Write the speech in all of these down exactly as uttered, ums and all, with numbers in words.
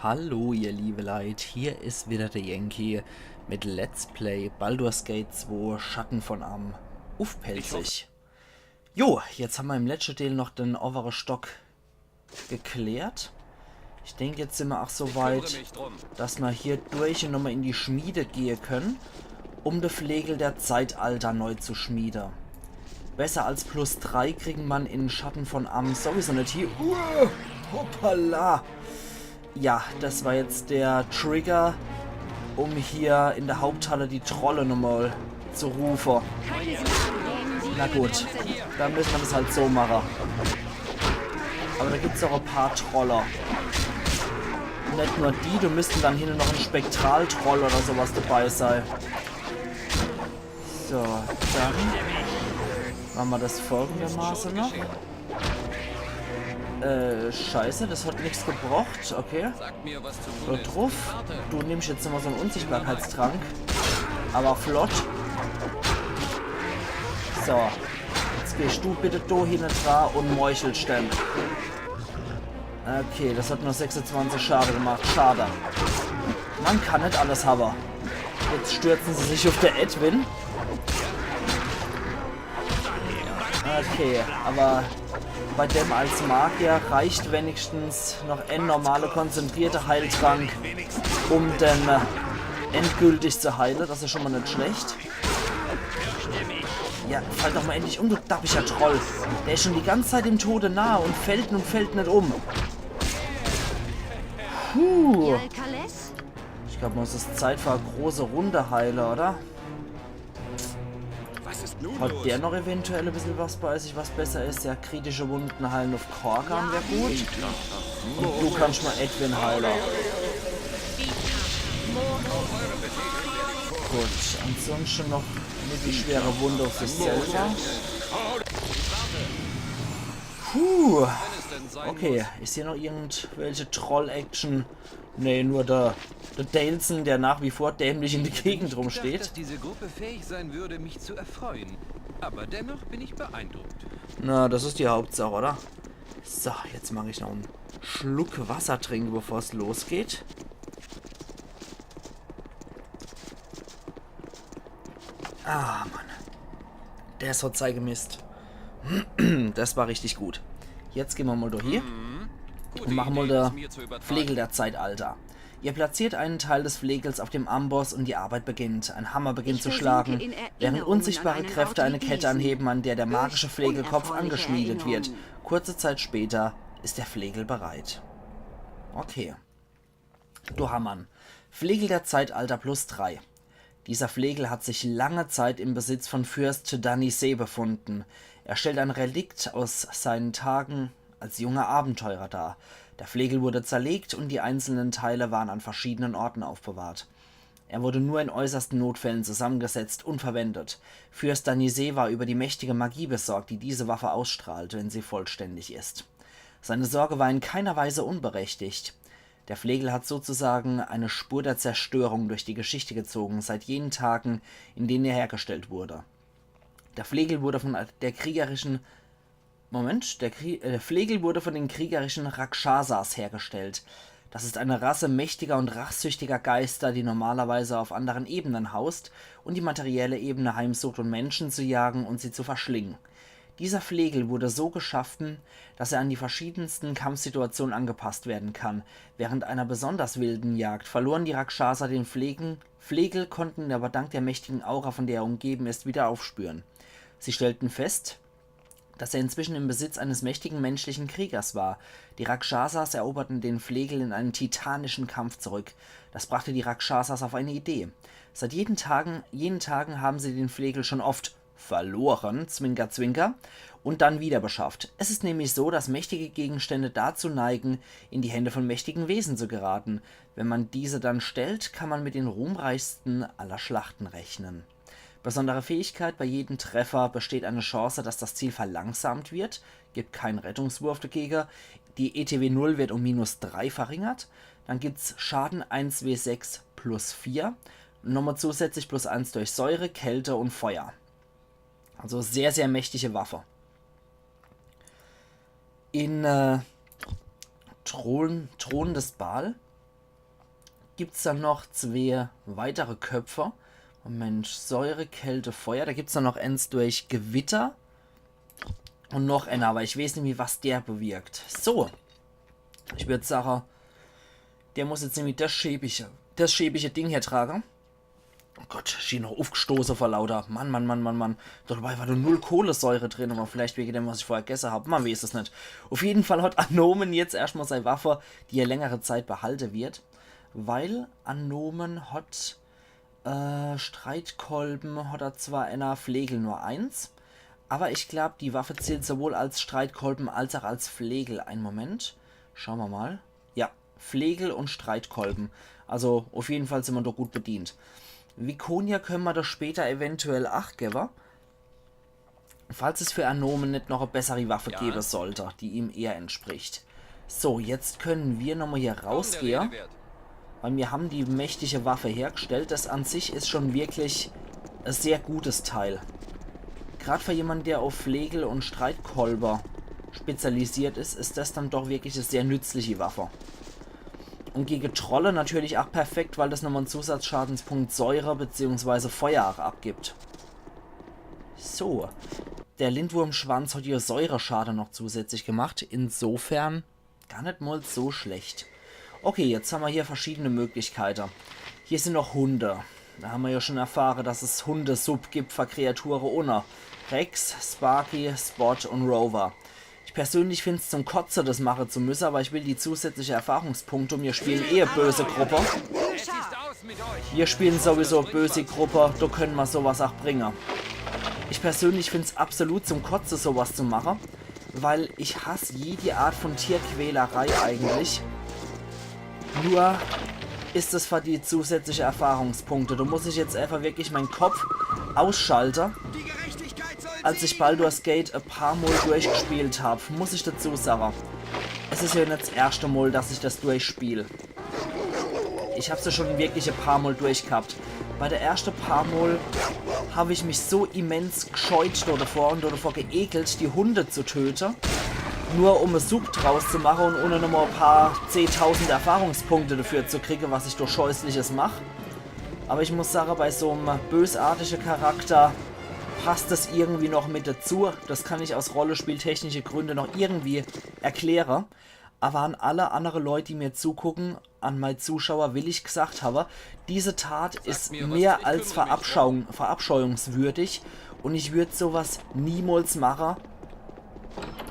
Hallo ihr liebe Leit, hier is wieder der Yankee mit Let's Play Baldur's Gate zwei Schatten von Amn uff Pälzisch. Jo, jetzt hammer im letschte Deel noch den owwere Stock geklärt. Ich denk, jetzt simmer ach so weit, dass mer hier durch un nochmol in die Schmiede gehe könne, um de Flegel der Zeitalter neu zu schmiede. Besser als plus drei kriegen mer in Schatten von Amn sowieso net hie. Uah, hoppala. Ja, das war jetzt der Trigger, um hier in der Haupthalle die Trolle nochmol zu rufe. Na gut, dann müsse mer das halt so mache. Aber da gibt's auch e paar Trolle. Net nur die, do müssten dann hinne noch en Spektraltroll oder sowas dabei sei. So, dann mache mer das folgendermaße noch. Äh, scheiße, das hat nix gebracht. Okay. Dort druff. Du nimmst jetzt nochmol so en Unsichtbarkeitstrank. Aber flott. So. Jetzt gehst du bitte do hinne dra un meuchelst den. Okay, das hat nur sechsundzwanzig Schade gemacht. Schade. Mer kann net alles hawwe. Jetzt stürzen sie sich uff de Edwin. Okay, aber bei dem als Magier reicht wenigstens noch en normale konzentrierte Heiltrank, um den äh, endgültig zu heile. Das is schon mol net schlecht. Ja, fall doch mol endlich um, du dappischer Troll. Der is schon die ganze Zeit dem Tode nahe un fällt un fällt net um. Puh. Ich glaub, es is Zeit für e große Runde heile, oder? Was ist nun los? Hat der noch eventuell e bissel was bei sich, was besser is? Ja, kritische Wunden heilen uff Korgan wär gut. Un du kannst mol Edwin heile. Gut, ansonsten noch mittelschwere Wunde uff sich selber. Puh. Okay, is hier noch irgendwelche Troll-Action? Nee, nur der, der Daleson, der nach wie vor dämlich in der Gegend rumsteht. Dass diese Gruppe fähig sein würde, mich zu erfreuen. Aber dennoch bin ich beeindruckt. Na, das is die Hauptsach, oder? So, jetzt mag ich noch en Schluck Wasser trinke, bevor's losgeht. Ah, Mann. Das hat sei gemisst. Das war richtig gut. Jetzt gehn mer mol do hie un mache mol de Flegel der Zeitalter. Ihr platziert einen Teil des Flegels auf dem Amboss und die Arbeit beginnt. Ein Hammer beginnt zu schlagen, während unsichtbare Kräfte eine Kette anheben, an der der magische Flegelkopf angeschmiedet wird. Kurze Zeit später ist der Flegel bereit. Okay. Do hammer'n. Flegel der Zeitalter plus drei. Dieser Flegel hat sich lange Zeit im Besitz von Fürst Danise befunden. Er stellt ein Relikt aus seinen Tagen als junger Abenteurer dar. Der Flegel wurde zerlegt und die einzelnen Teile waren an verschiedenen Orten aufbewahrt. Er wurde nur in äußersten Notfällen zusammengesetzt und verwendet. Fürst Danise war über die mächtige Magie besorgt, die diese Waffe ausstrahlt, wenn sie vollständig ist. Seine Sorge war in keiner Weise unberechtigt. Der Flegel hat sozusagen eine Spur der Zerstörung durch die Geschichte gezogen, seit jenen Tagen, in denen er hergestellt wurde. Der Flegel wurde von der kriegerischen, Moment, der, Krie äh, der Flegel wurde von den kriegerischen Rakshasas hergestellt. Das ist eine Rasse mächtiger und rachsüchtiger Geister, die normalerweise auf anderen Ebenen haust und die materielle Ebene heimsucht, um Menschen zu jagen und sie zu verschlingen. Dieser Flegel wurde so geschaffen, dass er an die verschiedensten Kampfsituationen angepasst werden kann. Während einer besonders wilden Jagd verloren die Rakshasa den Flegen, Flegel, konnten ihn aber dank der mächtigen Aura, von der er umgeben ist, wieder aufspüren. Sie stellten fest, dass er inzwischen im Besitz eines mächtigen menschlichen Kriegers war. Die Rakshasas eroberten den Flegel in einem titanischen Kampf zurück. Das brachte die Rakshasas auf eine Idee. Seit jenen Tagen, jenen Tagen haben sie den Flegel schon oft verloren, Zwinker, Zwinker, und dann wieder beschafft. Es ist nämlich so, dass mächtige Gegenstände dazu neigen, in die Hände von mächtigen Wesen zu geraten. Wenn man diese dann stellt, kann man mit den ruhmreichsten aller Schlachten rechnen. Besondere Fähigkeit: Bei jedem Treffer besteht eine Chance, dass das Ziel verlangsamt wird. Gibt keinen Rettungswurf dagegen. Die E T W null wird um minus drei verringert. Dann gibt's Schaden eins W sechs plus vier. Nochmal zusätzlich plus eins durch Säure, Kälte und Feuer. Also sehr, sehr mächtige Waffe. In äh, Thron, Thron des Baal Gibt's dann noch zwee weitere Köpfe. Moment, Säure, Kälte, Feuer. Da gibt's dann noch ens durch Gewitter. Und noch einer, aber ich weeß nimmi, was der bewirkt. So. Ich würd sage, der muss jetzt nimmi das schäbige, das schäbige Ding hier trage. Oh Gott, ich bin noch ufgestoße vor lauter. Mann, Mann, Mann, Mann, Mann. Dabei war do null Kohlesäure drin, aber vielleicht wege dem, was ich vorher gesse hab. Man weeß es net. Uf jeden Fall hat Anomen jetzt erschtmal sei Waffe, die er längere Zeit behalte wird. Weil Anomen hat, äh, Streitkolben hat er zwar, einer Flegel nur eins. Aber ich glaub, die Waffe zählt sowohl als Streitkolben als auch als Flegel. Ein Moment. Schaue mer mal. Ja, Flegel und Streitkolben. Also uf jeden Fall sin mer doch gut bedient. Viconia könne mer das später eventuell ach gewwe. Falls es für Anomen net noch e bessere Waffe gebe sollte, die ihm eher entspricht. So, jetzt könne mer nochmal hier rausgehe. Weil mir hän die mächtige Waffe hergestellt. Das an sich is schon wirklich e sehr gutes Teil. Grad für jemand, der auf Flegel und Streitkolbe spezialisiert is, is das dann doch wirklich e sehr nützliche Waffe. Und gege Trolle natürlich ach perfekt, weil das nochmal en Zusatzschadenspunkt Säure beziehungsweise Feuer ach abgibt. So. Der Lindwurmschwanz hat hier Säureschade noch zusätzlich gemacht. Insofern gar net mal so schlecht. Okay, jetzt hän mer hier verschiedene Möglichkeite. Hier sin noch Hunde. Da hän mer ja schon erfahre, dass es Hundesupp gibt für Kreature ohne Rex, Sparky, Spot und Rover. Ich persönlich find's zum Kotze, das mache zu müsse, aber ich will die zusätzliche Erfahrungspunkte, und mir spielen eh e böse Gruppe. Mir spielen sowieso e böse Gruppe, da könne mer sowas ach bringe. Ich persönlich find's absolut zum Kotze, sowas zu mache, weil ich hass jede Art von Tierquälerei eigentlich. Nur is es für die zusätzliche Erfahrungspunkte. Da muss ich jetzt einfach wirklich mein Kopf ausschalte. Als ich Baldur's Gate e paar Mol durchgespielt hab, muss ich dazu sage, es is ja net das erschte Mol, dass ich das durchspiel. Ich hab's ja schon wirklich e paar Mol durchgehabt. Bei der erschte paar Mol hab ich mich so immens gescheut do davor und do davor geekelt, die Hunde zu töte. Nur um e Supp draus zu mache und ohne nochmal e paar zehntausend Erfahrungspunkte dafür zu kriege, was ich do Scheußliches mach. Aber ich muss sage, bei so'm bösartige Charakter passt es irgendwie noch mit dazu. Das kann ich aus rollespieltechnische Gründe noch irgendwie erkläre. Aber an alle andere Leute, die mir zugucken, an mei Zuschauer will ich gesagt habe, diese Tat is mehr als verabscheuung-, verabscheuungswürdig und ich würd sowas niemals mache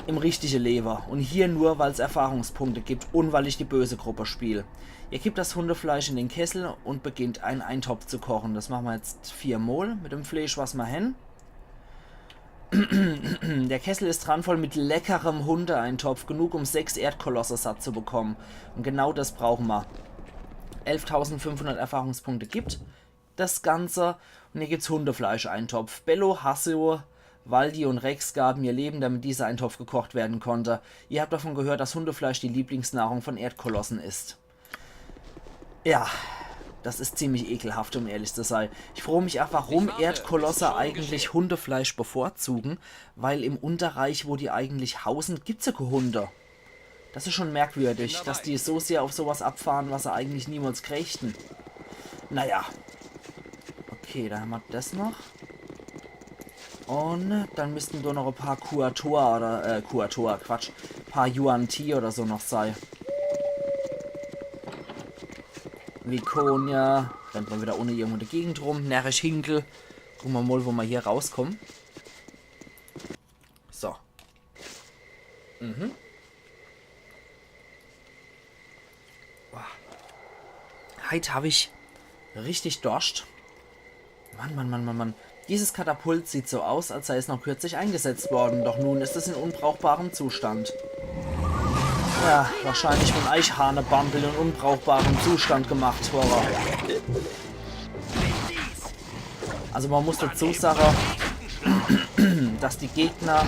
im richtige Lewe. Und hier nur, weil's Erfahrungspunkte gibt und weil ich die böse Gruppe spiel. Ihr kippt das Hundefleisch in den Kessel und beginnt einen Eintopf zu kochen. Das mache mer jetzt vier Mol mit dem Fleisch, was mer hän. Der Kessel ist randvoll mit leckerem Hundeeintopf, genug um sechs Erdkolosse satt zu bekommen. Und genau das brauche mer. Elftausendfünfhundert Erfahrungspunkte gibt das Ganze. Und hier gibt's Hundefleisch-Eintopf. Bello, Hasso, Waldi und Rex gaben ihr Leben, damit dieser Eintopf gekocht werden konnte. Ihr habt davon gehört, dass Hundefleisch die Lieblingsnahrung von Erdkolossen ist. Ja, das is ziemlich ekelhaft, um ehrlich zu sei. Ich frage mich ach, warum Erdkolosse eigentlich Hundefleisch bevorzugen, weil im Unterreich, wo die eigentlich hausen, gibt's ja keine Hunde. Das is schon merkwürdig, dass die so sehr auf sowas abfahren, was se eigentlich niemals kriegten. Naja. Okay, dann hän mer das noch. Und dann müssten do noch e paar Kuatoa oder, äh, Kuatoa, Quatsch, paar Yuan-Ti oder so noch sei. Viconia, rennt mer wieder ohne irgendwo in der Gegend rum, närrisch Hinkel. Gucke mer mol, wo mer hier rauskommen. So. Mhm. Boah. Heit hab ich richtig Dorscht. Mann, Mann, Mann, Mann, Mann. Dieses Katapult sieht so aus, als sei es noch kürzlich eingesetzt worden, doch nun ist es in unbrauchbarem Zustand. Ja, wahrscheinlich von Eichhahne-Bambel in unbrauchbarem Zustand gemacht, Horror. Also man muss dazu sagen, dass die Gegner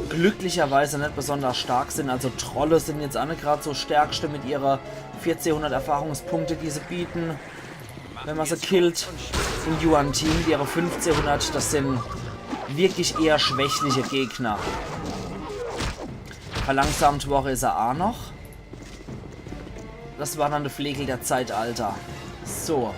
glücklicherweise nicht besonders stark sind. Also Trolle sind jetzt auch nicht gerade so stärkste mit ihrer vierzehnhundert Erfahrungspunkte, die sie bieten, wenn man sie killt. Und Yuan-Ti mit ihrer fünfzehnhundert, das sind wirklich eher schwächliche Gegner. Verlangsamt worden ist er auch noch. Das war dann de Flegel der Zeitalter. So.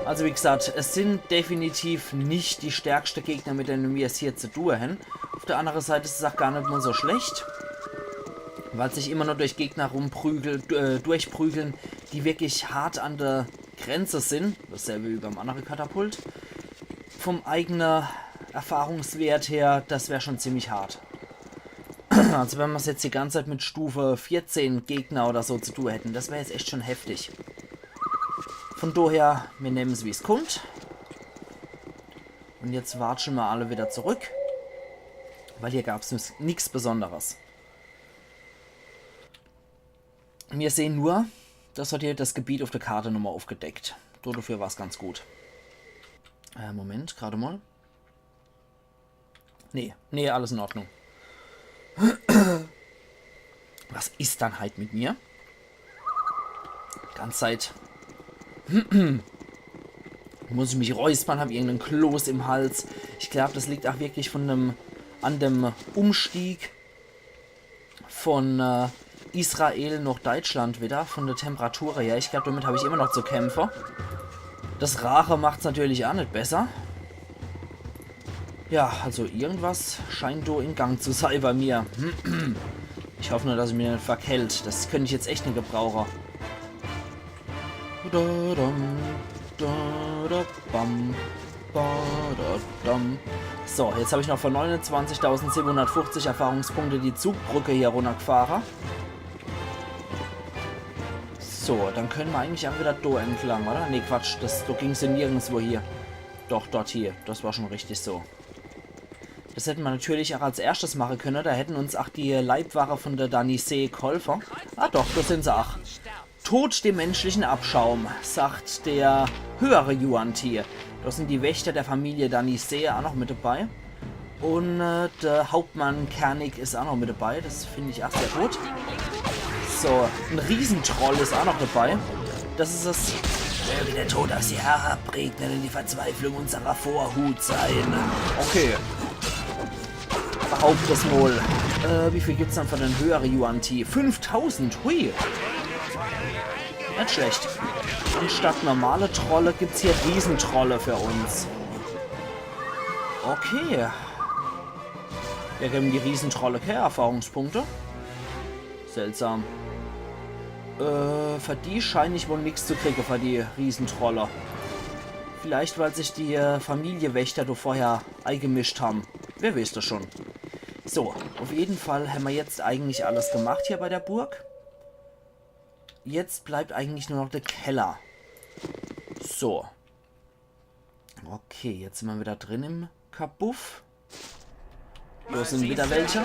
Also wie gesagt, es sin definitiv net die stärkste Gegner, mit dene mir es hier zu tue hen. Auf der andere Seit is es auch gar net mal so schlecht, weil sich immer nur durch Gegner rumprügel, äh, durchprügeln, die wirklich hart an der Grenze sin. Dasselbe wie beim andere Katapult. Vom eigene Erfahrungswert her, das wär schon ziemlich hart. Also wenn mer's jetzt die ganze Zeit mit Stufe vierzehn Gegner oder so zu tue hätten, das wär jetzt echt schon heftig. Von daher, mir nemmen's, wie's kummt. Und jetzt watsche mer alle wieder zurück, weil hier gab's nix, nix Besonderes. Mir sehen nur, das hat hier das Gebiet auf der Karte nochmal aufgedeckt. So, dafür war's ganz gut. Äh, Moment, gerade mal. Nee, nee, alles in Ordnung. Was is dann halt mit mir? Ganz Zeit. Muss ich mich räuspern, hab irgendein Kloß im Hals. Ich glaub, das liegt auch wirklich von dem, an dem Umstieg von äh, Israel nach Deutschland wieder, von der Temperatur her. Ich glaub, damit hab ich immer noch zu kämpfen. Das Rauche macht's natürlich auch net besser. Ja, also irgendwas scheint do in Gang zu sein bei mir. Ich hoffe nur, dass ich mich net verkält. Das könnte ich jetzt echt net gebrauchen. Da, dam, da, da, bam, ba, da, dam. So, jetzt hab ich noch für neunundzwanzigtausendsiebenhundertfünfzig Erfahrungspunkte die Zugbrücke hier runtergefahren. So, dann können wir eigentlich auch wieder do entlang, oder? Nee, Quatsch, das, do ging's ja nirgendwo hier. Doch, dort hier. Das war schon richtig so. Das hätten wir natürlich auch als erstes machen können. Da hätten uns auch die Leibwache von der Danisse geholfen. Ah doch, da sind sie auch. Tod dem menschlichen Abschaum, sagt der höhere Yuan-Ti. Da sind die Wächter der Familie Danisse auch noch mit dabei. Und äh, der Hauptmann Kernig ist auch noch mit dabei. Das finde ich auch sehr gut. So, ein Riesentroll ist auch noch dabei. Das ist es. Möge der Tod auf sie herabregnen und die Verzweiflung unserer Vorhut sein. Okay. Behaupte es mal. Äh, wie viel gibt's dann für den höheren Yuan-Ti? Fünftausend, hui. Net schlecht. Anstatt normale Trolle gibt's hier Riesentrolle für uns. Okay. Ja, geben die Riesentrolle keine Erfahrungspunkte. Seltsam. Äh, für die schein ich wohl nix zu kriegen, für die Riesentrolle. Vielleicht, weil sich die äh, Familiewächter do vorher eingemischt haben. Wer weiß das schon. So, auf jeden Fall haben wir jetzt eigentlich alles gemacht hier bei der Burg. Jetzt bleibt eigentlich nur noch der Keller. So. Okay, jetzt sind wir wieder drin im Kabuff. Wo sind wieder welche?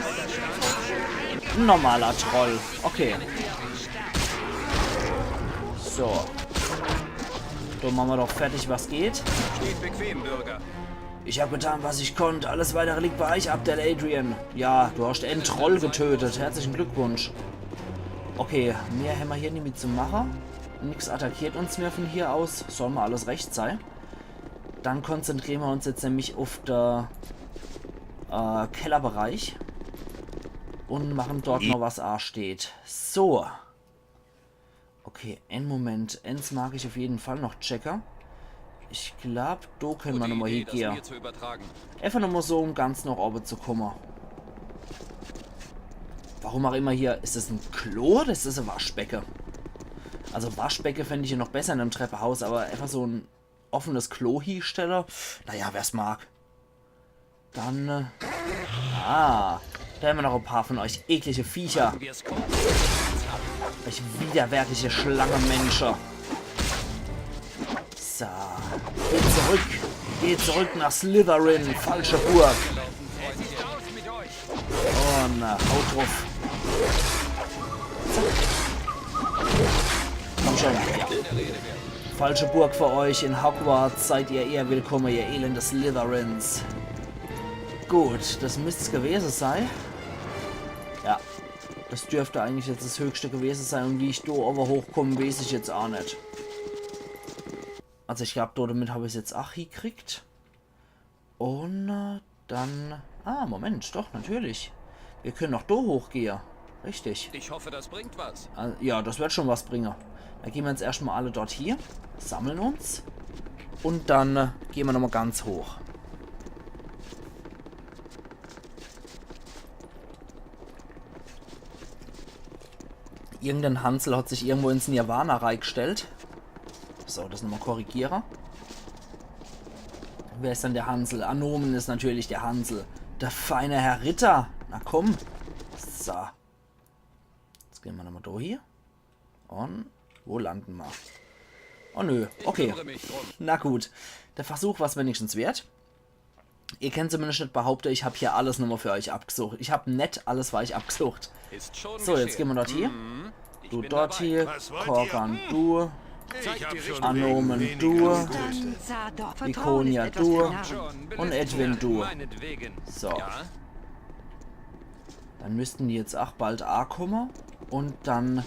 Ein normaler Troll. Okay. So. Dann machen wir doch fertig, was geht. Steht bequem, Bürger. Ich hab getan, was ich konnt. Alles weitere liegt bei euch, Abdel Adrian. Ja, du hast einen Troll getötet. Herzlichen Glückwunsch. Okay, mehr haben wir hier nimmer zu machen. Nix attackiert uns mehr von hier aus. Soll mal alles recht sein. Dann konzentrieren wir uns jetzt nämlich auf der äh, Kellerbereich und machen dort noch, was ansteht. So. Okay, einen Moment. Eins mag ich auf jeden Fall noch checken. Ich glaub, do können wir nochmal hingehen. Einfach nochmal so, um ganz nach oben zu kommen. Warum auch immer hier. Ist das ein Klo oder ist das ein Waschbecken? Also Waschbecken fände ich ja noch besser in einem Treppenhaus, aber einfach so ein offenes Klo hinstellen. Naja, wer's mag. Dann. Äh, ah, da haben wir noch ein paar von euch eklige Viecher. Euch widerwärtige Schlangenmenschen. So. Geht zurück. Geht zurück nach Slytherin. Falsche Burg. Und äh, haut drauf. Komm schon. Falsche Burg für euch. In Hogwarts seid ihr eher willkommen, ihr elende Slytherins. Gut, das müsst's gewesen sein. Ja, das dürfte eigentlich jetzt das Höchste gewesen sein. Und wie ich do oben hochkomme, weiß ich jetzt auch nicht. Also ich glaub, do damit hab ich's jetzt auch hingekriegt. Und äh, dann... Ah, Moment, doch, natürlich. Wir können noch do hochgehen. Richtig. Ich hoffe, das bringt was. Äh, ja, das wird schon was bringen. Dann gehen wir jetzt erstmal alle dort hier, sammeln uns und dann äh, gehen wir nochmal ganz hoch. Irgendein Hansel hat sich irgendwo ins Nirvana reingestellt. So, das nochmal korrigiere. Wer ist denn der Hansel? Anomen ist natürlich der Hansel. Der feine Herr Ritter. Na komm. So. Jetzt gehen wir nochmal durch hier. Und wo landen wir? Oh nö, okay. Kümmere mich drum. Na gut. Der Versuch war's wenigstens wert. Ihr könnt zumindest nicht behaupten, ich hab hier alles nochmal für euch abgesucht. Ich hab net alles für euch abgesucht. Ist schon So, jetzt gehen wir dort hier. Du dort hier, Korgan, du, Anomen, du, Viconia, du und Edwin, du. Meinetwegen. So. Ja? Dann müssten die jetzt auch bald ankommen und dann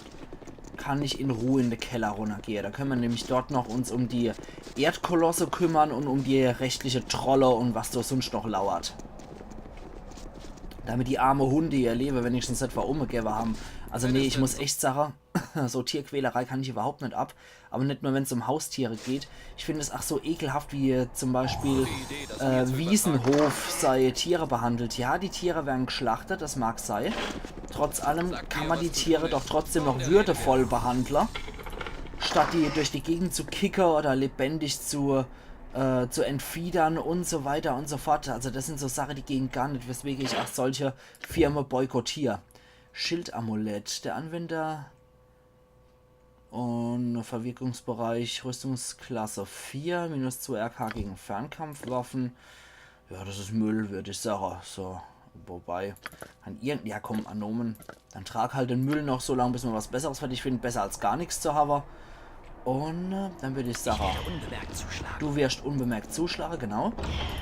kann ich in Ruhe in den Keller runtergehen. Da können wir nämlich dort noch uns um die Erdkolosse kümmern und um die restliche Trolle und was da sonst noch lauert. Damit die arme Hunde ihr Leben wenigstens net für umgegeben haben. Also nee, ich muss echt sagen, so Tierquälerei kann ich überhaupt net ab. Aber net nur, wenn's um Haustiere geht. Ich finde es auch so ekelhaft, wie zum Beispiel äh, Wiesenhof seine Tiere behandelt. Ja, die Tiere werden geschlachtet, das mag sein. Trotz allem kann man die Tiere doch trotzdem noch würdevoll behandeln. Statt die durch die Gegend zu kicken oder lebendig zu, äh, zu entfiedern und so weiter und so fort. Also das sind so Sachen, die gehen gar net, weswegen ich auch solche Firmen boykottiere. Schildamulett. Der Anwender und Verwirkungsbereich Rüstungsklasse vier, minus zwei R K gegen Fernkampfwaffen. Ja, das ist Müll, würde ich sagen. So, wobei, an irgend-, ja komm, Anomen. Dann trag halt den Müll noch so lange, bis man was Besseres für dich findet. Besser als gar nichts zu haben. Und äh, dann würde ich sagen, Unbemerkt zuschlagen. Du wirst unbemerkt zuschlagen, genau.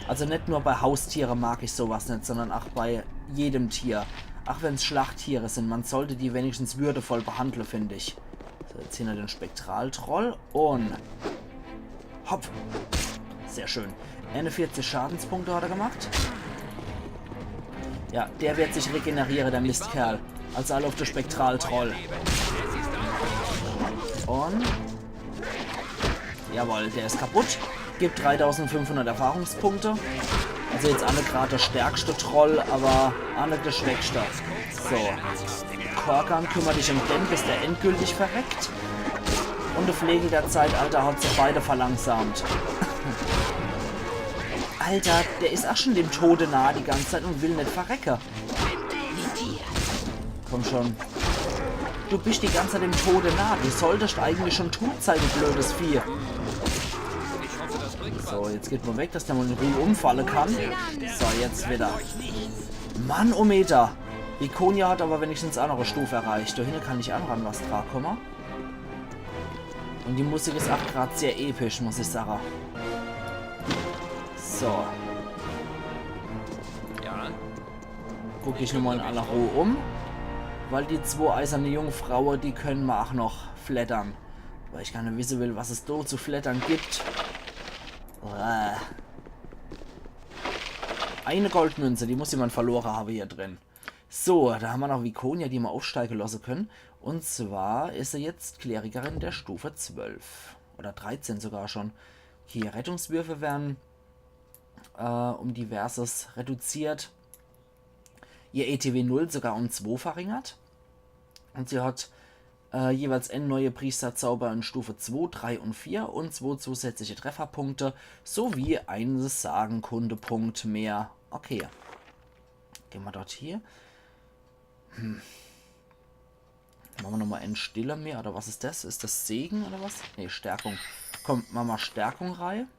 Also net nur bei Haustiere mag ich sowas net, sondern auch bei jedem Tier. Auch wenn's Schlachttiere sind, man sollte die wenigstens würdevoll behandeln, finde ich. So, jetzt hinter den Spektraltroll und hopp. Sehr schön. Einundvierzig Schadenspunkte hat er gemacht. Ja, der wird sich regenerieren, der Mistkerl. Also alle auf den Spektraltroll. Und jawohl, der ist kaputt. Gibt dreitausendfünfhundert Erfahrungspunkte. Also jetzt auch net grad der stärkste Troll, aber auch net der schwächste. So. Korgan, kümmer dich um den, bis der endgültig verreckt. Und der Flegel der Zeitalter hat sie beide verlangsamt. Alter, der ist auch schon dem Tode nahe die ganze Zeit und will net verrecke. Komm schon. Du bist die ganze Zeit dem Tode nah. Du solltest eigentlich schon tot sein, du blödes Vieh. So, jetzt geht mal weg, dass der mal in Ruhe umfalle kann. So, jetzt wieder. Mannometer. Viconia hat aber wenigstens auch noch eine Stufe erreicht. Da hinten kann ich auch noch an was drankommen. Und die Musik ist auch grad sehr episch, muss ich sagen. So. Ja. Guck ich nochmal in aller Ruhe um. Weil die zwei eiserne Jungfrauen, die können wir auch noch fleddern. Weil ich gerne wissen will, was es da zu fleddern gibt. Uah. Eine Goldmünze, die muss jemand verloren haben hier drin. So, da haben wir noch Viconia, die wir aufsteigen lassen können. Und zwar ist sie jetzt Klerikerin der Stufe zwölf. Oder dreizehn sogar schon. Hier, Rettungswürfe werden äh, um diverses reduziert. Ihr E T W null sogar um zwei verringert. Und sie hat äh, jeweils einen neuen Priesterzauber in Stufe zwei, drei und vier und zwei zusätzliche Trefferpunkte sowie einen Sagenkundepunkt mehr. Okay. Gehen wir dort hier. Hm. Machen wir nochmal einen Stiller mehr, oder was ist das? Ist das Segen oder was? Ne, Stärkung. Komm, machen wir Stärkung rein.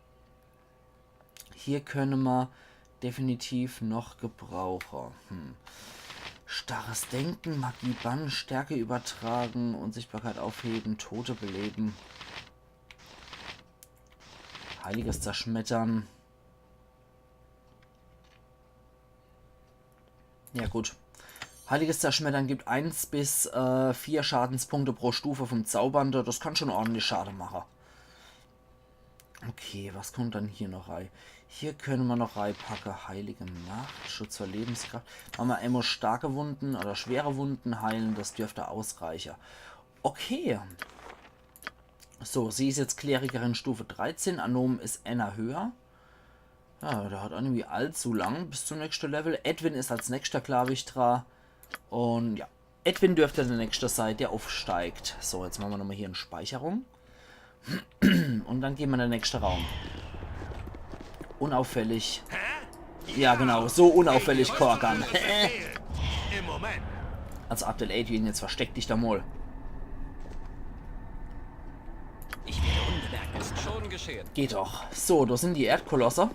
Hier können wir definitiv noch gebrauchen. Hm. Starres Denken, Magie bannen, Stärke übertragen, Unsichtbarkeit aufheben, Tote beleben. Heiliges Zerschmettern. Ja gut. Heiliges Zerschmettern gibt eins bis äh, vier Schadenspunkte pro Stufe vom Zaubernde. Das kann schon ordentlich Schaden machen. Okay, was kommt dann hier noch rei? Hier könne ma noch reipacke. Heilige Macht, Schutz vor Lebenskraft. Mache ma emol starke Wunden oder schwere Wunden heilen, das dürft ausreiche. Okay. So, sie is jetzt Klerikerin Stufe dreizehn, Anomen is enner höher. Ja, der hat ach nimmi allzu lang bis zum nächschte Level. Edwin is als nächschter, glaab ich, dra. Un ja, Edwin dürft der nächschte sei, der uffsteigt. So, jetzt mache ma nochmol hier e Speicherung. Un dann gehn ma in de nächschte Raum. Unauffällig. Ja, genau, so unauffällig, Korgan. Im Moment. Als Abdel Adrian, jetzt versteck dich do mol. Ich werde unbemerkt. Ist schon geschehen. Geht doch. So, do sin die Erdkolosse.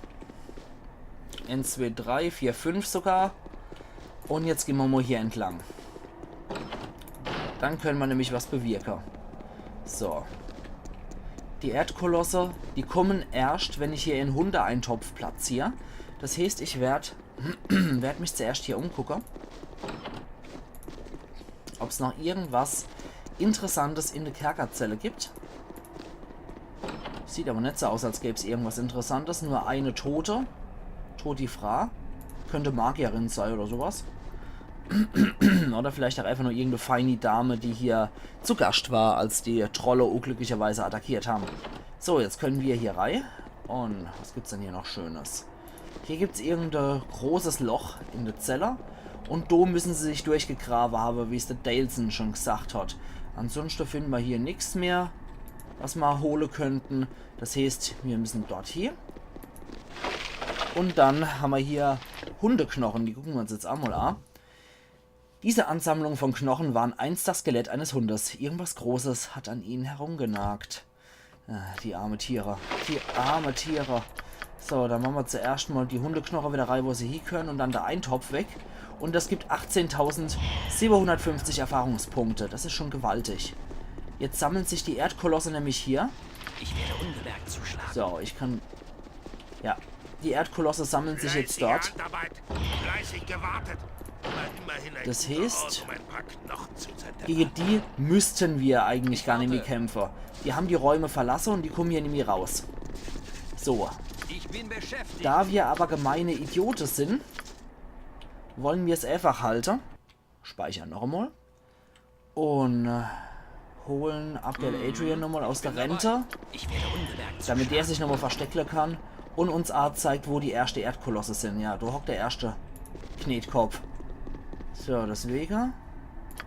Eins, zwei, drei, vier, fünf sogar. Un jetzt gehn ma mol hier entlang. Dann könne ma nämlich was bewirke. So. Die Erdkolosse, die kommen erscht, wenn ich hier en Hundeeintopf platzier. Das heeßt, ich werd, werd mich zuerscht hier umgucke, ob's noch irgendwas Interessantes in de Kerkerzelle gibt. Sieht awwer net so aus, als gäb's irgendwas Interessantes. Nur eine Tote. Toti Fra. Könnte Magierin sei oder sowas. Oder vielleicht ach einfach nur irgendeine feini Dame, die hier zu Gascht war, als die Trolle unglücklicherweise attackiert haben. So, jetzt könne ma hier rei. Un was gibt's denn hier noch Schönes? Hier gibt's irgendein großes Loch in de Zelle. Un do müssen se sich durchgegrawe habe, wie's de Daleson schon gesagt hat. Ansonschte finne ma hier nix mehr, was ma hole könnten. Das heeßt, mir müssen dort hie. Un dann ham ma hier Hundeknochen, die gucken ma uns jetzt ach mol a. Diese Ansammlung von Knochen waren einst das Skelett eines Hundes. Irgendwas Großes hat an ihnen herumgenagt. Ah, die arme Tiere. Die arme Tiere. So, dann mache ma zuerscht mol die Hundeknoche wieder rei, wo se hiegehören, un dann de Eintopf weg. Un das gibt achtzehntausendsiebenhundertfünfzig Erfahrungspunkte. Das is schon gewaltig. Jetzt sammeln sich die Erdkolosse nämlich hier. Ich werde unbemerkt zuschlagen. So, ich kann... Ja, die Erdkolosse sammeln sich jetzt dort. Handarbeit. Fleißig gewartet. Aber immerhin ein Das guter heeßt, Ort, um ein paar Knochen zu zerdeppern. Gegen die müssten wir eigentlich gar nimmi kämpfe. Die haben die Räume verlasse un die kommen hier nimmi raus. So, Ich bin beschäftigt. da wir aber gemeine Idiote sin, wollen mir's einfach halte. Speichern noch emol. Un äh, holen Abdel Adrian nochmal aus der Rente, Ich werde unbemerkt. damit der sich nochmal versteckle kann un uns aa zeigt, wo die erschte Erdkolosse sin. Ja, do hockt der erschte Knetkopf. So, deswege.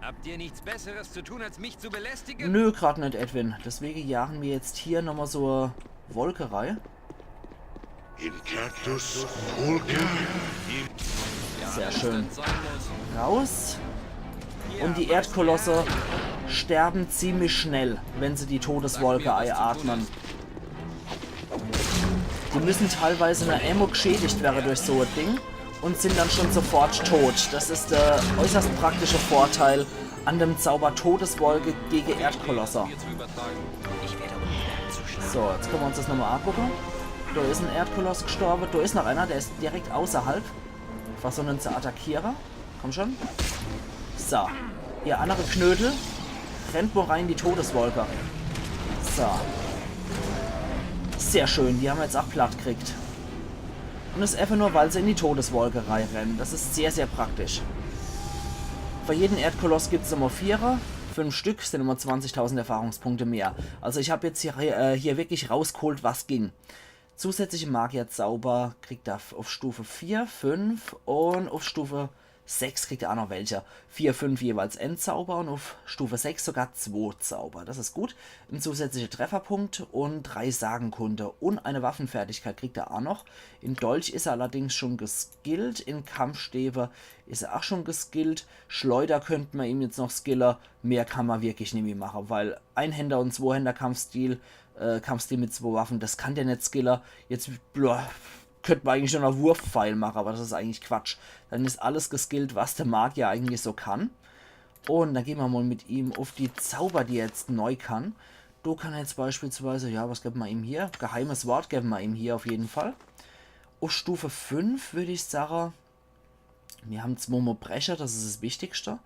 Habt ihr nichts Besseres zu tun, als mich zu belästigen? Nö, grad net, Edwin. Deswege jagen mir jetzt hier nochmal so e Wolke rei. In Cactus Vulcan. Sehr schön. Sein muss. Raus. Un die Erdkolosse sterben ziemlich schnell, wenn se die Todeswolke eiatmen. Die müssen teilweise nur emol gschädigt werre durch so e Ding un sin dann schon sofort tot. Das is der äußerst praktische Vorteil an dem Zauber Todeswolke gege Erdkolosse. Mir zu übertragen. Ich werde unbemerkt zuschlagen. So, jetzt könne mer uns das nochmal angucke. Do is en Erdkoloss gstorbe. Do is noch einer, der is direkt außerhalb. Versuche en zu attackiere. Komm schon. So. Ihr annere Knödel, rennt mol rei in die Todeswolke. So. Sehr schön, die ham mer jetzt aa platt kriegt. Un das is efach nur, weil se in die Todeswolke reinrennen. Das is sehr, sehr praktisch. Für jeden Erdkoloss gibt's immer Vierer. Fünf Stück sin immer zwanzigtausend Erfahrungspunkte mehr. Also ich hab jetzt hier, äh, hier wirklich rausgeholt, was ging. Zusätzliche Magierzauber kriegt er f-, auf Stufe vier, fünf un auf Stufe sechs kriegt er aa noch welche. Vier, fünf jeweils en Zauber un auf Stufe sechs sogar zwo Zauber. Das is gut. En zusätzliche Trefferpunkt un drei Sagenkunde. Un eine Waffenfertigkeit kriegt er aa noch. In Dolch is er allerdings schon geskillt. In Kampfstäbe is er aa schon geskillt. Schleuder könnt mer ihm jetzt noch skille. Mehr kann mer wirklich nimmi mache, weil Einhänder un Zwohänder Kampfstil, äh, Kampfstil mit zwo Waffen, das kann der net skille. Jetzt, boah, könnt mer eigentlich nur noch Wurfpfeil mache, aber das is eigentlich Quatsch. Dann is alles geskillt, was der Magier eigentlich so kann. Un dann gehn mer mol mit ihm auf die Zauber, die er jetzt neu kann. Do kann er jetzt beispielsweise, ja, was gebe mer ihm hier? Geheimes Wort gebe mer ihm hier auf jeden Fall. Auf Stufe fünf würd ich sage, mir ham zwo Mobrecher, das is das Wichtigste.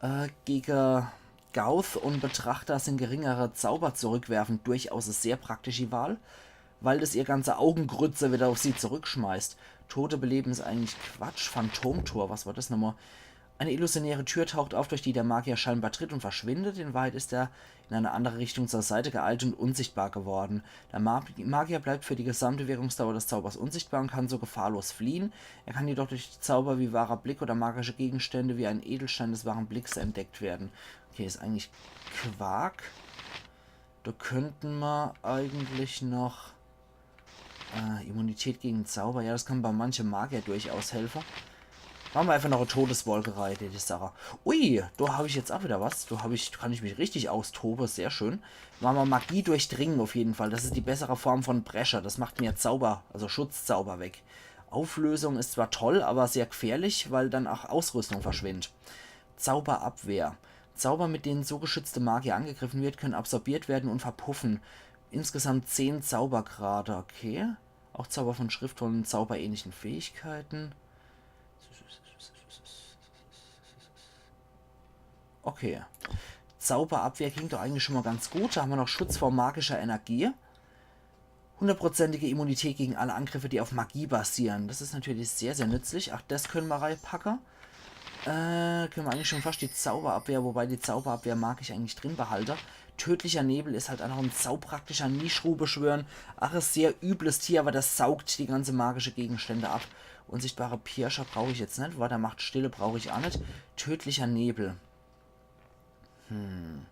Äh, gege Gauth un Betrachter sin geringere Zauber zurückwerfen durchaus e sehr praktische Wahl. weil das ihr ganze Augengrütze wieder auf sie zurückschmeißt. Tote beleben ist eigentlich Quatsch. Phantomtor, was war das nochmal? Eine illusionäre Tür taucht auf, durch die der Magier scheinbar tritt und verschwindet. In Wahrheit ist er in eine andere Richtung zur Seite geeilt und unsichtbar geworden. Der Mag Magier bleibt für die gesamte Wirkungsdauer des Zaubers unsichtbar und kann so gefahrlos fliehen. Er kann jedoch durch Zauber wie wahrer Blick oder magische Gegenstände wie ein Edelstein des wahren Blicks entdeckt werden. Okay, ist eigentlich Quark. Da könnten wir eigentlich noch äh, Immunität gegen Zauber. Ja, das kann bei manche Magier durchaus helfen. Machen wir einfach noch eine Todeswolke rein, die Sache. Ui, da habe ich jetzt auch wieder was. Da habe ich, kann ich mich richtig austoben. Sehr schön. Machen wir Magie durchdringen auf jeden Fall. Das ist die bessere Form von Pressure. Das macht mir Zauber, also Schutzzauber weg. Auflösung ist zwar toll, aber sehr gefährlich, weil dann auch Ausrüstung verschwindet. Zauberabwehr. Zauber, mit denen so geschützte Magier angegriffen wird, können absorbiert werden und verpuffen. Insgesamt zehn Zaubergrade, okay. Auch Zauber von Schriftrollen und zauberähnlichen Fähigkeiten. Okay. Zauberabwehr klingt doch eigentlich schon mal ganz gut. Da haben wir noch Schutz vor magischer Energie. Hundertprozentige Immunität gegen alle Angriffe, die auf Magie basieren. Das ist natürlich sehr, sehr nützlich. Ach, das können wir reinpacken. Äh, können wir eigentlich schon fast die Zauberabwehr, wobei die Zauberabwehr mag ich eigentlich drin behalten. Tödlicher Nebel ist halt auch noch ein saupraktischer Nischru beschwören. Ach, ist sehr übles Tier, aber das saugt die ganze magische Gegenstände ab. Unsichtbare Pirscher brauche ich jetzt nicht. Watermacht Stille brauche ich auch nicht. Tödlicher Nebel. Hm.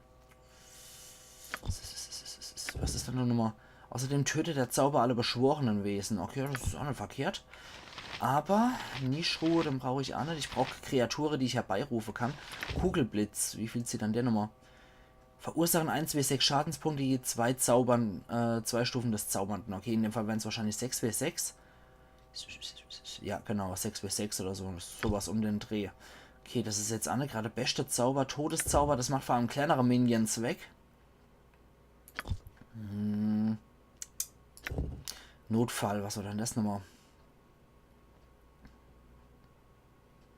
Was ist denn da nochmal? Außerdem tötet der Zauber alle beschworenen Wesen. Okay, das ist auch nicht verkehrt. Aber Nischru, den brauche ich auch nicht. Ich brauche Kreaturen, die ich herbeirufen kann. Kugelblitz, wie viel zieht dann der nochmal? Verursachen eins W sechs Schadenspunkte je zwei Zaubern, äh, zwei Stufen des Zaubernden. Okay, in dem Fall wären es wahrscheinlich sechs W sechs. Ja, genau, sechs W sechs oder so. Sowas um den Dreh. Okay, das ist jetzt auch nicht gerade beste Zauber, Todeszauber. Das macht vor allem kleinere Minions weg. Hm. Notfall, was war denn das nochmal?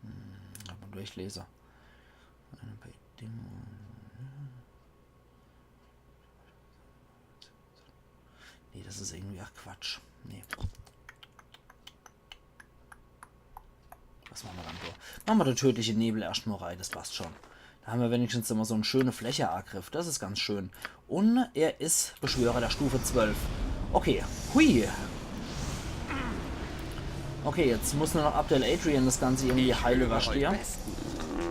Hm, mal durchlesen. Eine Bedingung. Nee, das ist irgendwie, ach Quatsch. Nee. Was machen wir dann da? Machen wir den tödlichen Nebel erstmal rein, das passt schon. Da haben wir wenigstens immer so einen schönen Flächeangriff. Das ist ganz schön. Und er ist Beschwörer der Stufe zwölf. Okay, hui. Okay, jetzt muss nur noch Abdel Adrian das Ganze irgendwie heile, verstehe.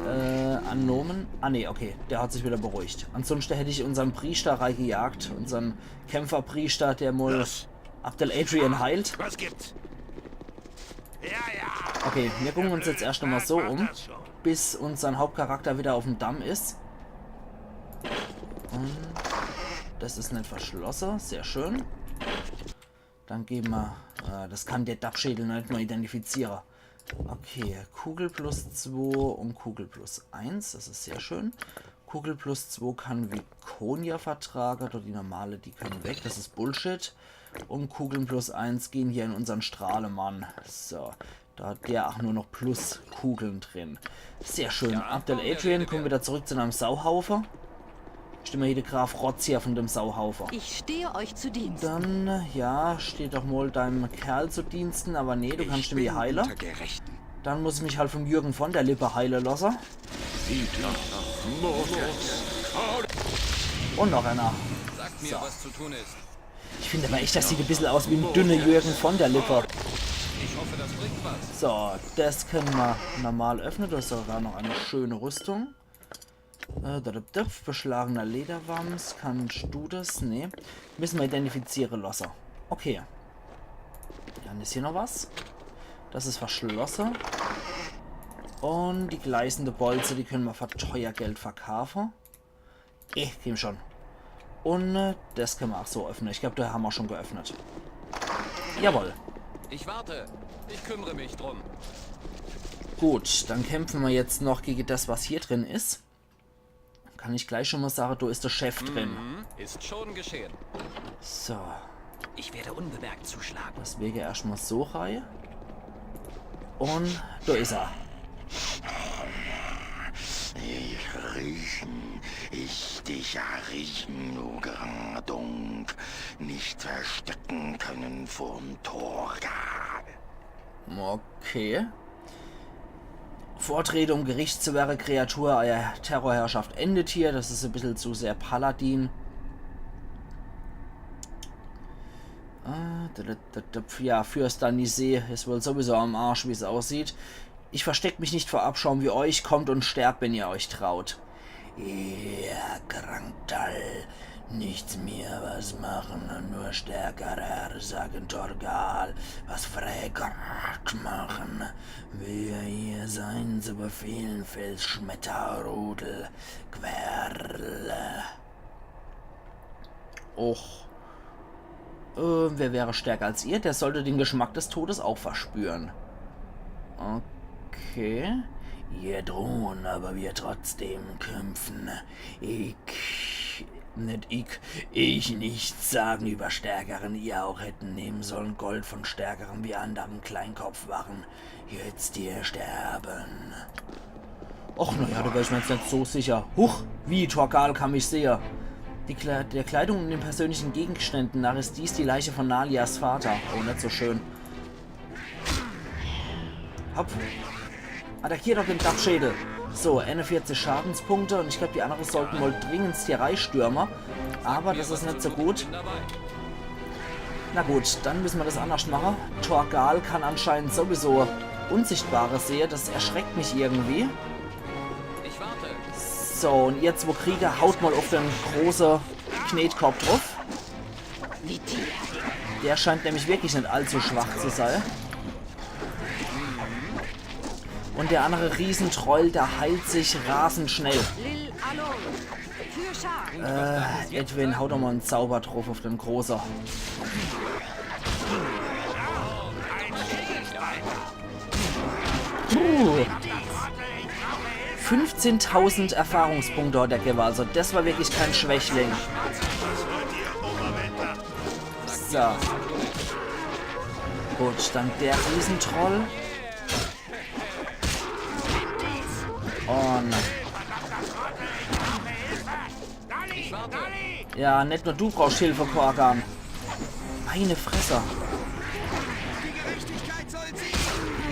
Äh, Anomen. Ah, nee, okay. Der hat sich wieder beruhigt. Ansonsten hätte ich unseren Priester reingejagt. Unseren Kämpferpriester, der mal Abdel Adrian heilt. Was gibt's? Ja, ja. Okay, wir gucken uns jetzt erst einmal so um, bis unser Hauptcharakter wieder auf dem Damm ist. Und das ist nicht verschlossen, sehr schön. Dann geben wir, äh, das kann der Dappschädel noch nicht mal identifizieren. Okay, Kugel plus zwei und Kugel plus eins, das ist sehr schön. Kugel plus zwei kann Viconia vertragen, oder die normale, die können weg, das ist Bullshit. Und Kugeln plus eins gehen hier in unseren Strahlemann. So, da hat der auch nur noch Plus-Kugeln drin. Sehr schön. Abdel Adrian, kommen wieder zurück zu einem Sauhaufe. Stimme hier der Graf Rotz hier von dem Sauhaufe. Ich stehe euch zu Diensten. Dann, ja, steh doch mal deinem Kerl zu Diensten, aber nee, du kannst mir heile. Dann muss ich mich halt vom Jürgen von der Lippe heile lassen. Und noch einer. Sagt mir, was zu tun ist. Ich finde aber echt, das sieht ein bisschen aus wie ein dünner Jürgen von der Lippe. Ich hoffe, das bringt was. So, das können wir normal öffnen. Da ist sogar noch eine schöne Rüstung. Äh, da, da, da, beschlagener Lederwams. Kannst du das? Nee. Müssen wir identifizieren lassen. Okay. Dann ist hier noch was. Das ist verschlossen. Und die gleißende Bolze, die können wir für teuer Geld verkaufen. Eh, komm schon. Und äh, das können wir auch so öffnen. Ich glaube, da haben wir schon geöffnet. Jawohl. Ich warte. Ich kümmere mich drum. Gut, dann kämpfen wir jetzt noch gegen das, was hier drin ist. Kann ich gleich schon mal sagen, da ist der Chef drin. Mhm. Ist schon geschehen. So. Ich werde unbemerkt zuschlagen. Deswegen erstmal so rein. Und da ist er. Ich riechen, ich dich riechen, du Gradunk. nicht verstecken können vorm Torgal. Okay. Vortrete, um gericht zu wäre, Kreatur, eier Terrorherrschaft endet hier. Das is e bissel zu sehr Paladin. Ah, da, da, da, da, ja, Fürst Danise is wohl sowieso am Arsch, wie's aussieht. Ich versteck mich nicht vor Abschaum wie euch. Kommt und sterbt, wenn ihr euch traut. Ja, Grangtal. Nichts mir was machen und nur stärkerer sagen Torgal, was Frägrat machen. Wir hier sein zu befehlen, Felsschmetterrudel, Querle. Och. Äh, wer wäre stärker als ihr? Der sollte den Geschmack des Todes auch verspüren. Okay. Ihr drohen, aber wir trotzdem kämpfen. Ich, net ich, ich nicht sagen über Stärkeren, ihr auch hätten nehmen sollen Gold von Stärkeren wie anderen Kleinkopfwachen. Jetzt hier sterben. Och, naja, da wär ich mir jetzt net so sicher. Huch, wie, Torgal kann mich sehe. Die Kle der Kleidung und den persönlichen Gegenständen nach ist dies die Leiche von Nalias Vater. Oh, net so schön. Hopp. Attackier doch den Dappschädel. So, einundvierzig Schadenspunkte und ich glaub, die anderen sollten wohl dringendst hier reistürmen. Aber das is net so gut. Na gut, dann müssen wir das anders machen. Torgal kann anscheinend sowieso Unsichtbare sehe. Das erschreckt mich irgendwie. Ich warte. So, und ihr zwo Krieger, haut mal auf den großen Knetkorb drauf. Der scheint nämlich wirklich net allzu schwach zu sein. Und der andere Riesentroll, der heilt sich rasend schnell. Lil Alon. Für Schar. Äh, Edwin, hau doch mal en Zauber drauf auf den Großer. Puh. Fünfzehntausend Erfahrungspunkte hat er gewwe, also das war wirklich kein Schwächling. So. Gut, dann der Riesentroll. Und ja, net nur du brauchst Hilfe, Korgan. Meine Fresse.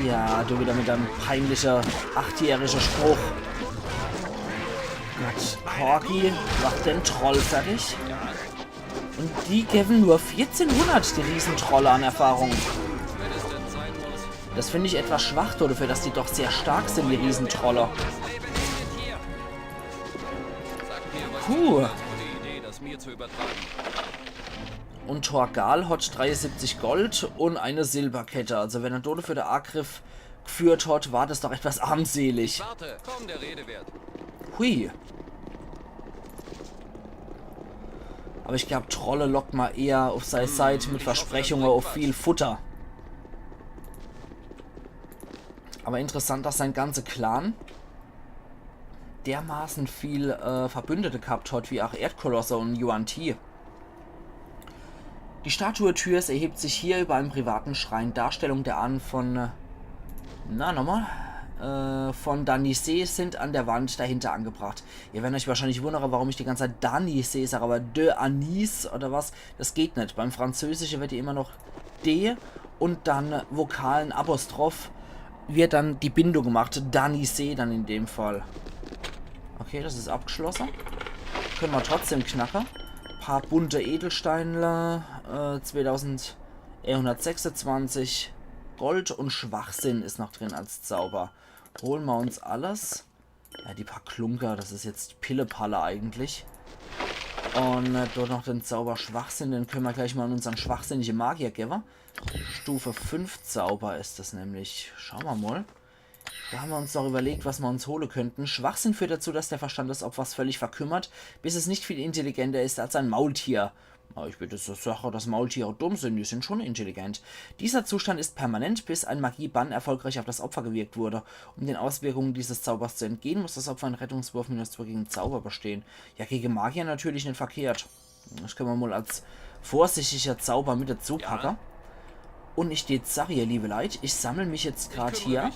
Ja, du wieder mit deinem peinlichen achtjährigen Spruch. Gott, Korgi macht den Troll fertig. Und die geben nur vierzehnhundert, die Riesentrolle, an Erfahrung. Das finde ich etwas schwach, dafür, dass die doch sehr stark sind, die Riesentrolle. Puh. Und Torgal hat dreiundsiebzig Gold und eine Silberkette. Also wenn er dafür den Angriff geführt hat, war das doch etwas armselig. Warte, kaum der Rede wert. Hui. Aber ich glaub, Trolle lockt man eher auf seine Seite mit Versprechungen auf viel Futter. Aber interessant, dass sein ganzer Clan dermaßen viel äh, Verbündete gehabt hat, wie auch Erdkolosse und Yuan-Ti. Die Statue Tyrs erhebt sich hier über einem privaten Schrein. Darstellung der Ahnen von, äh, na nochmal, äh, von Danise sind an der Wand dahinter angebracht. Ihr werdet euch wahrscheinlich wundern, warum ich die ganze Zeit Danise sage, aber de Anis oder was, das geht net. Beim Französischen wird die immer noch D und dann Vokalen Apostroph wird dann die Bindung gemacht. Danise dann in dem Fall. Okay, das ist abgeschlossen. Können wir trotzdem knacken. Paar bunte Edelsteine, äh, zweitausendeinhundertsechsundzwanzig Gold und Schwachsinn ist noch drin als Zauber. Holen wir uns alles. Ja, die paar Klunker, das ist jetzt Pillepalle eigentlich. Und äh, dort noch den Zauber Schwachsinn, den können wir gleich mal an unseren schwachsinnigen Magier geben. Stufe fünf Zauber ist das nämlich. Schauen wir mal. Da haben wir uns doch überlegt, was wir uns holen könnten. Schwachsinn führt dazu, dass der Verstand des Opfers völlig verkümmert, bis es nicht viel intelligenter ist als ein Maultier. Aber ich bin der Sache, dass Maultiere dumm sind, die sind schon intelligent. Dieser Zustand ist permanent, bis ein Magie-Bann erfolgreich auf das Opfer gewirkt wurde. Um den Auswirkungen dieses Zaubers zu entgehen, muss das Opfer einen Rettungswurf minus zwei gegen Zauber bestehen. Ja, gegen Magier natürlich nicht verkehrt. Das können wir mal als vorsichtiger Zauber mit dazu packen. Und ich tät sage, ihr liebe Leit, ich sammel mich jetzt grad hier.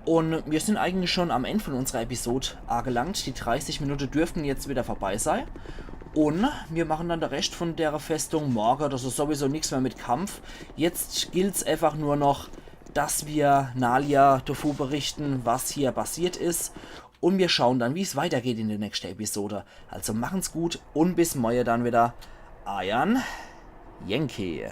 Und wir sind eigentlich schon am Ende von unserer Episode angelangt. Die dreißig Minuten dürften jetzt wieder vorbei sein. Un mir machen dann de Rescht vun dere Festung morge. Das is sowieso nix mehr mit Kampf. Jetzt gilt's einfach nur noch, dass mir Nalia dovu berichten, was hier passiert is. Un mir schauen dann, wie's weitergeht in de nächschte Episode. Also machen's gut un bis morge dann wieder. Eiern Yankee.